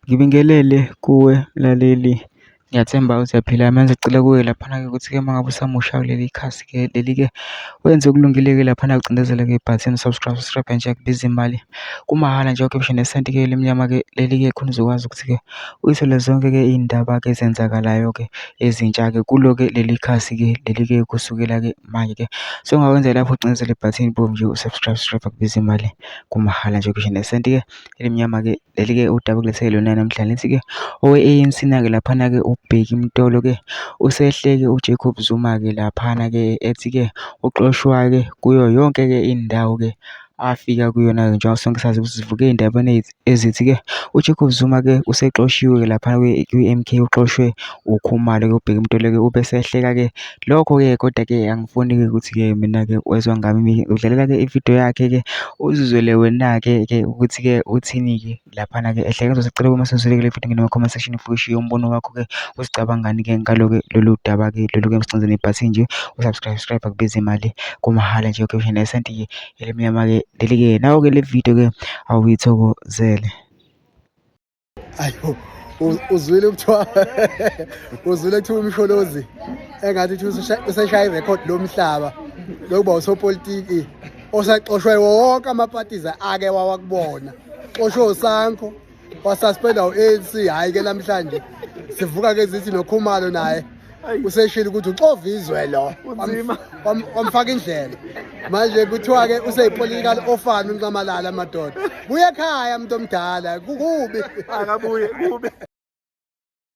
Ngibingelele kuwe mlaleli, ngiyathemba ukuthi uyaphila. Manje ngicela kuwe laphana-ke ukuthi-ke uma ngabe usamusha kuleli khasi-ke leli-ke wenze okulungile-ke laphana ucindezele-ke ibhathini subscribe nje akubizi imali, kumahhala nje awukho nesenti-ke elimnyama-ke leli-ke khona uzokwazi ukuthi-ke uyithole zonke-ke iy'ndaba-ke ezenzakalayo-ke ezintsha-ke kulo-ke leli khasi-ke leli-ke kusukela-ke manje-ke. So ongakwenza lapho ucindezele ibhathini boom nje usubscribe akubizi imali, kumahhala nje awukho nesenti-ke elimnyama-ke leli-ke udaba okulethele lona namhlanje lithi-ke owe-ANC na-ke laphana-ke uBheki Mtolo-ke usehle-ke uJacob Zuma-ke laphana-ke ethi-ke uxoshwa-ke kuyo yonke-ke indawo-ke afika kuyona-ke njengoba sonke sazi ukuthi sivuke ey'ndabeni ezithi-ke uJacob Zuma-ke usexoshiwe laphana kwi-MK, uxoshwe uKhumalo-ke uBheki Mtolo-ke ubesehleka-ke lokho-ke. Kodwa-ke angifuni-ke ukuthi-ke mina-ke wezwa ngami udlalela-ke ividiyo yakhe-ke uzizwele wena-ke ukuthi-ke uthini-ke laphana-ke ehleka. Ngizosicela uma sezwele kule video ngene comment section ufike ushiye umbono wakho-ke uzicabangani-ke ngalo-ke lolu daba-ke lolu-ke msicindezele ibhathini nje usubscribe akubizi imali, kumahhala nje awukho nesenti-ke elimnyama-ke leli-ke. Nawo-ke le video-ke awuyithokozele. Ayo, uzwile kuthiwa uzwile kuthiwa umsholozi engathi useshaya irekhodi lomhlaba lokuba usopolitiki osaxoshwe wonke amapatiza ake wawakubona, xoshwe uSanko, wasuspenda u-ANC. Hhayi-ke namhlanje sivuka-ke zithi noKhumalo naye useshile ukuthi uxova izwe lo, wamfaka indlela. Manje kuthiwa-ke useyi-political orphan uNcamalala madoda. Buye ekhaya umuntu omdala, kukubi. Akabuye kube.